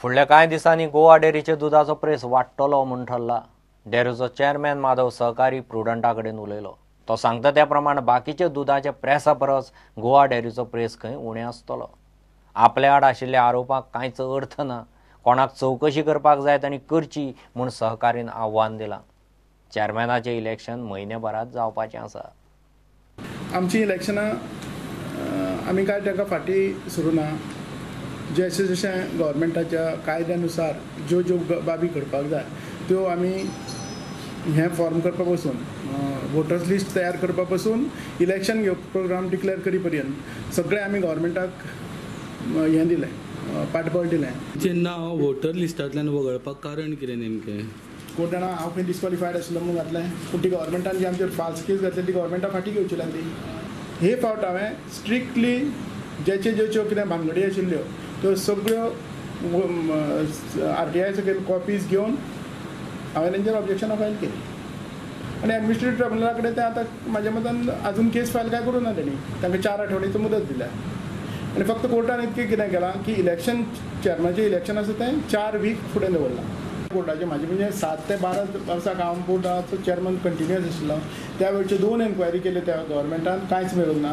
फुडल्या कांय दिसांनी गोवा डेअरीचे दुदाचो प्रेस वाडटलो म्हूण ठरला. डेअरीचो चेअरमॅन माधव सहकारी प्रुडंटा कडेन उलयलो. तो सांगता त्या प्रमाण बाकीचे दुदाच्या प्रेसा परस गोवा डेअरीचो प्रेस खंय उणें आसतलो. आपल्या आड आशिल्ल्या आरोपाक कांयच अर्थ ना. कोणाक चवकशी करपाक जाय तांणी करची म्हूण सहकारीन आव्हान दिलां. चेअरमॅनाचें इलेक्शन म्हयनेभरांत जावपाचें आसा. आमची इलेक्शनां आमी काय ताका फाटीं सरूना. जशें जशें गव्हर्मेंटाच्या कायद्यानुसार ज्यो ज्यो बाबी करपाक जाय त्यो आमी हें फॉर्म करपा पसून, वोटर्स लिस्ट तयार करपा पसून इलेक्शन घेवप प्रोग्राम डिक्लेअर करी पर्यंत सगळें आमी गव्हर्मेंटाक हें दिलें, पाठबळ दिलें. जें नांव वोटर लिस्टांतल्यान वगळपाक कारण कितें नेमकें? कोण जाणा हांव खंय डिस्क्वॉलिफायड आशिल्लो म्हणून घातलें, पूण ती गव्हर्मेंटान जी आमचेर फाल्स केस घातली ती गव्हर्मेंटा फाटीं घेवची लागली. हे फावट हांवें स्ट्रिक्टली ज्याचे ज्यो कितें भानगडी आशिल्ल्यो त्यो सगळ्यो आर टी I सकयल कॉपीज घेवन हांवें तेंचेर ऑब्जेक्शनां फायल केली आनी एडमिनिस्ट्रेटिव्ह ट्रिब्युनला कडेन तें आतां म्हाज्या मतान अजून केस फायल काय करूं ना तेणी. तांकां 4 आठवड्याची मुदत दिल्या आनी फक्त कोर्टान इतकें कितें केलां की इलेक्शन चेअरमॅनाचें इलेक्शन आसा तें 4 वीक फुडें दवरलां. बोर्डाचें म्हाजें म्हणजे 7 ते 12 वर्सां हांव बोर्डाचो चेअरमॅन कंटिन्युअस आशिल्लो. त्या वेळच्यो 2 एन्क्वायरी केल्यो त्या गव्हर्मेंटान, कांयच मेळूंक ना.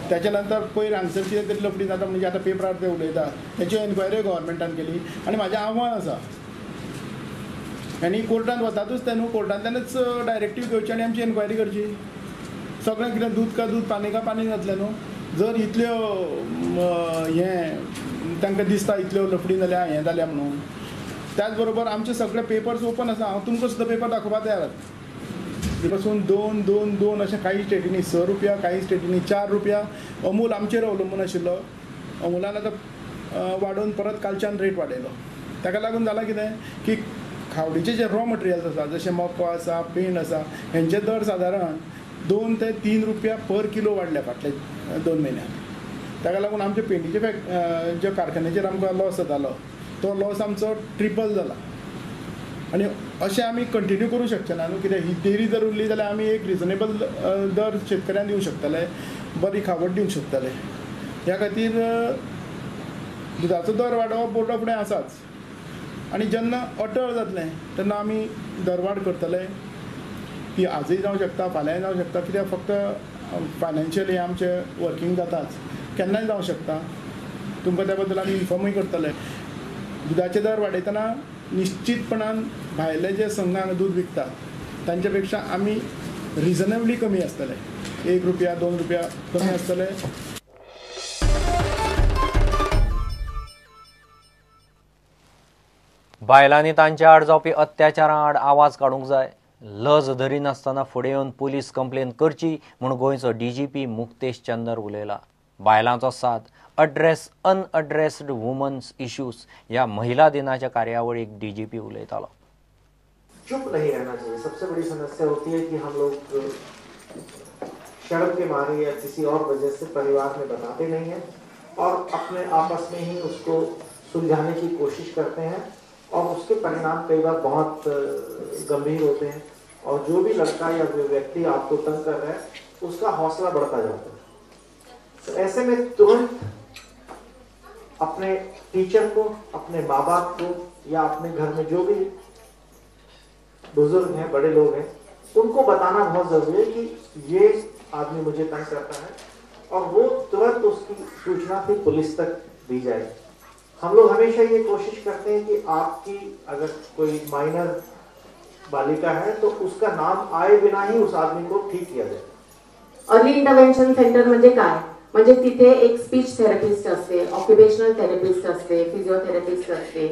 त्याच्या नंतर पयर हांगसर कितें तरी लफडी जाता म्हणजे आतां पेपरार ते उलयता तेची एन्क्वायरी गव्हर्मेंटान केली आनी म्हाजें आव्हान आसा आनी कोर्टांत वतातूच ते न्हू, कोर्टांतल्यानच डायरेक्टीव घेवची आनी आमची एन्क्वायरी करची. सगळें कितें दूद का दूद पानी का पानी जातलें न्हू. जर इतल्यो हें तांकां दिसता इतल्यो लफडी जाल्या हें जाल्या म्हणून, त्याच बरोबर आमचे सगळे पेपर्स ओपन आसा. हांव तुमकां सुद्दां पेपर दाखोवपाक तयार आसा. पसून 2 2 2 अशें काही स्टेटींनी 6 रुपया, काही स्टेटींनी 4 रुपया. अमूल आमचेर अवलंबून आशिल्लो. अमूलान आतां वाडोवन परत कालच्यान रेट वाडयलो. ताका लागून जालां कितें की खावडीचे जे रॉ मटेरियल्स आसा जशें मको आसा, पेंड आसा, हेंचे दर सादारण 2 ते 3 रुपया पर किलो वाडल्या फाटले 2 म्हयन्यांत. ताका लागून आमचे पेंडीचे ज्या कारखान्याचेर आमकां लॉस जातालो तो लॉस आमचो ट्रिपल जाला. आनी अशें आमी कंटिन्यू करूं शकचे ना न्हू. कित्याक ही डेरी जर उरली जाल्यार आमी एक रिजनेबल दर शेतकऱ्यांक दिवंक शकतले, बरी खावड दिवंक शकतले. ह्या खातीर दुदाचो दर वाडोवप बोर्डा फुडें आसाच आनी जेन्ना अटळ जातलें तेन्ना आमी दरवाड करतले. ती आजूय जावं शकता, फाल्यांय जावं शकता. कित्याक फक्त फायनान्शियली आमचें वर्कींग जाताच, केन्नाय जावं शकता. तुमकां त्या बद्दल आमी इन्फॉर्मूय करतले. दुदाचे दर वाडयतना निश्चितपणान भायले जे संघांक दूद विकतात तांचे पेक्षा आमी रिजनेबली कमी आसतले, 1 रुपया 2 रुपया कमी आसतले. बायलांनी तांच्या आड जावपी अत्याचारां आड आवाज काडूंक जाय. लज धरिनासतना फुडें येवन पुलीस कंप्लेन करची म्हूण गोंयचो डीजीपी मुक्तेश चंदर उलयला. बायलांचो साथ अड्रेस अनअड्रेस्ड वुमन्स इश्यूज ह्या महिला दिनाच्या कार्यावळीक डीजीपी उलयतालो. चुप नहीं रहना चाहिए. सबसे बड़ी समस्या होती है कि हम लोग शर्म के मारे या किसी और वजह से परिवार में बताते नहीं हैं और अपने आपस में ही उसको सुलझाने की कोशिश करते हैं और उसके परिणाम कई बार बहुत गंभीर होते हैं और जो भी लड़का या व्यक्ति आपको तंग कर रहा है उसका हौसला बढ़ता जाता है। तो ऐसे में तुरंत अपने टीचर को, अपने माँ बाप को या अपने घर में जो भी बुजुर्ग हैं, बड़े लोग हैं, उनको बताना बहुत जरूरी है कि ये आदमी मुझे तंग करता है और वो तुरंत उसकी सूचना फिर पुलिस तक दी जाए। हम लोग हमेशा ये कोशिश करते हैं कि आपकी अगर कोई माइनर बालिका है तो उसका नाम आए बिना ही उस आदमी को ठीक किया जाए। अर्ली इंटरव्हेन्शन सेंटर म्हणजे काय, म्हणजे तिथे एक स्पीच थेरपिस्ट असते, ऑक्युपेशनल थेरपिस्ट असते, फिजिओथेरपिस्ट असते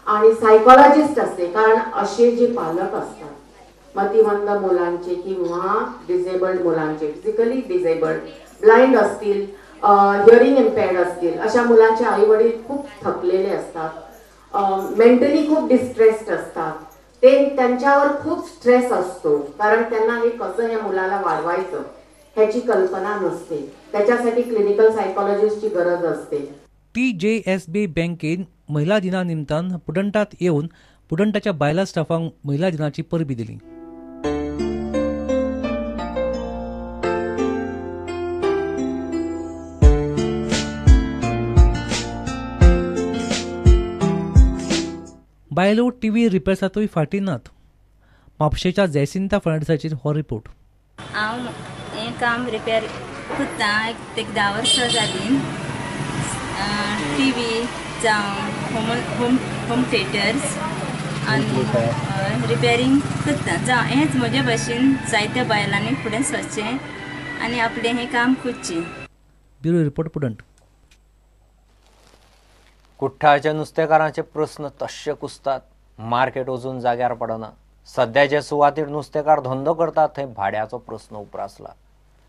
आणि सायकोलॉजिस्ट असते। कारण असे जे पालक असतात मतिमंद मुलांचे किंवा डिसेबल्ड मुलांचे, फिजिकली डिसेबल्ड, ब्लाइंड असतील, हिअरिंग इम्पेअर्ड असतील, अशा मुलांचे आई वडील खूप थकलेले असतात, मेंटली खूप डिस्ट्रेस्ड असतात, ते त्यांच्यावर खूप स्ट्रेस असतो, कारण त्यांना हे कसं या मुलाला वाढवायचं ह्याची कल्पना नसते। त्याच्यासाठी क्लिनिकल सायकोलॉजिस्टची गरज असते। TJSB बँकेन महिला दिना निमतान पुडंटात येवन पुडंटाच्या बायला स्टाफांक महिला दिनाची परबी दिली। बायलो टीव्ही रिपेर्सांतूय फाटीं नात. म्हापशेच्या जयसिंता फर्नांडीसाचेर हो रिपोर्ट. हांव हें काम रिपेर करता एक 10 वर्सां जालीं. टी व्ही जावं होम थिएटर्स आनी रिपेरींग करता. जावं हेंच म्हजे भशेन जायत्या बायलांनी फुडें सरचें आनी आपलें हें काम करचें. Bureau report, Prudent. कुठ्ठाळच्या नुस्तेकारांचे प्रस्न तश्शे कुसतात. मार्केट अजून जाग्यार पडना. सध्या जे सुवातीर नुस्तेकार धंदो करतात थंय भाड्याचो प्रस्न उप्रासला.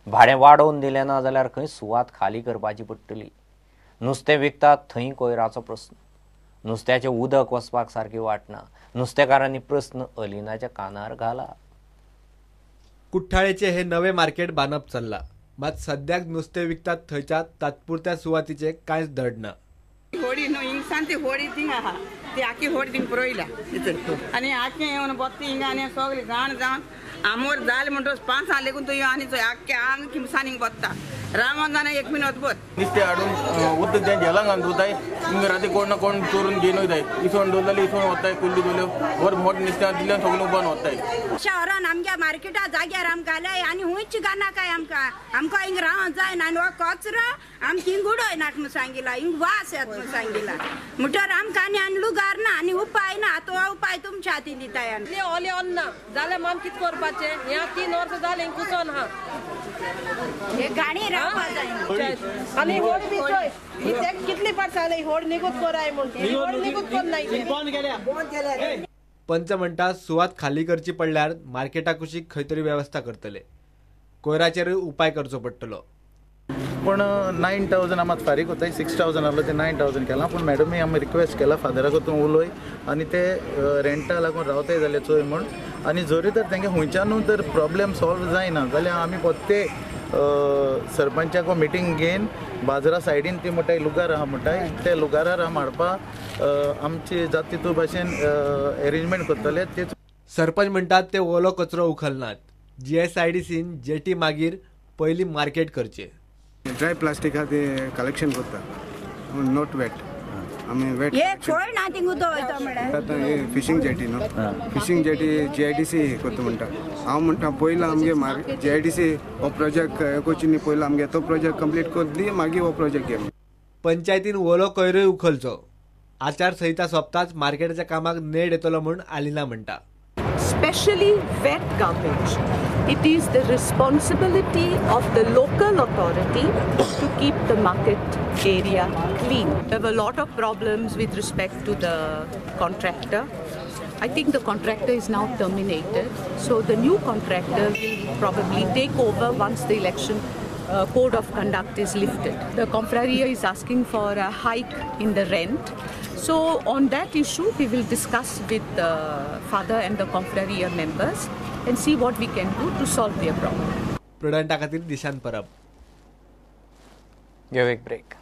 भाडें वाडोवन दिलें ना जाल्यार खंय सुवात खाली करपाची पडटली. नुस्तें विकतात थंय कोयराचो प्रस्न. नुस्त्याचें उदक वचपाक सारकी वाट ना. नुस्तेकारांनी प्रस्न अलिनाच्या कानार घाला. कुठ्ठाळेचे हे नवे मार्केट बांदप चल्ला, मात सद्याक नुस्तें विकतात थंयच्या तात्पुरत्या सुवातीचे कांयच धड ना. होडी न्हू हिंगसान ती होडी थिंग आहा, ती आखी होडी थिंग पुरयल्या आनी आखे येवन बत्ती हिंगा आनी सगळी घाण जावन आमोर जालें म्हणटकच 5 लेगून तूं आनी चोय आख्खे आंग किमसान हिंग बत्ता रावन जाणा एक मिनट बत. नुस्तें हाडून उदक तें झेलां घालून दवरताय, हिंगा राती कोण ना कोण चोरून घेवन वयताय. इसवण दवरलें जाल्यार इसवण वताय, कुल्ली दवरल्यो वर मोठें नुस्तें दिल्यान सगळें उबारून वताय. शहरान आमच्या मार्केटा जाग्यार आमकां घालाय आनी हुंयच घालनाकाय आमकां. आमकां हिंग रावंक जायना आनी हो कचरो आमकां हिंग उडयनाक म्हूण सांगिला, हिंग वास येता म्हूण सांगिला. म्हणटर आमकां आनी आनी लुगार ना आनी उपाय ना. आतां हो उपाय तुमच्या हातीन दिताय. आमी ओलें अन्न ना जाल्यार आमी कितें करपाचें? ह्या 3 वर्सां जालीं हिंग कुसोन आहा. हे गाणी रावपा जायना आनी होड बी चोय कितली पाट सांगलें होड निगूत कराय म्हूण, होड निगूत करनाय. पंच म्हणटा सुवात खाली करची पडल्यार मार्केटा कुशीक खंय तरी वेवस्था करतले. कोयराचेरूय उपाय करचो पडटलो. पूण 9,000 आमी फारीक कोताय, 6,000 आहलो ते 9,000 केला. पूण मॅडमी आमी रिक्वेस्ट केला फादराक तूं उलय आनी ते रेंटा लागून रावताय जाल्यार चोय म्हूण. आनी जरी तर तेंगे खंयच्यानूय तर प्रॉब्लेम सॉल्व जायना जाल्यार आमी पोत्ते सरपंचाक मिटींग घेवन बाजरा सायडीन ती म्हणटाय लुगार आहा म्हणटाय, ते लुगारार आमी हाडपा आमची जाता तितू भाशेन एरेंजमेंट करतले. ते सरपंच म्हणटात ते ओलो कचरो उखलनात. GSIDCन जेटी मागीर पयलीं मार्केट करचें. ड्राय प्लास्टीक आहा ते कलेक्शन करता, not wet. आमी वेट ना थिंग दवरता म्हळ्यार आतां हे फिशींग जेटी न्हू, फिशींग जेटी GIDC करता म्हणटा. हांव म्हणटा पयलो आमगे GIDC हो प्रोजेक्ट करची न्ही, पयलो आमगे तो प्रोजेक्ट कंप्लीट कर दी, मागीर हो प्रोजेक्ट घे. पंचायतीन ओलो कोयरूय उखलचो. आचारसंहिता सोंपताच मार्केटाच्या कामाक नेट येतलो म्हूण आलिना म्हणटा. Especially wet garbage. It is the responsibility of the local authority to keep the market area clean. There were a lot of problems with respect to the contractor. I think the contractor is now terminated, so the new contractor will probably take over once the election code of conduct is lifted. The Confraria is asking for a hike in the rent. So on that issue, we will discuss with the father and the Confraria members and see what we can do to solve their problem. प्रुडंटा खातीर दिशान परब. घेऊ एक break.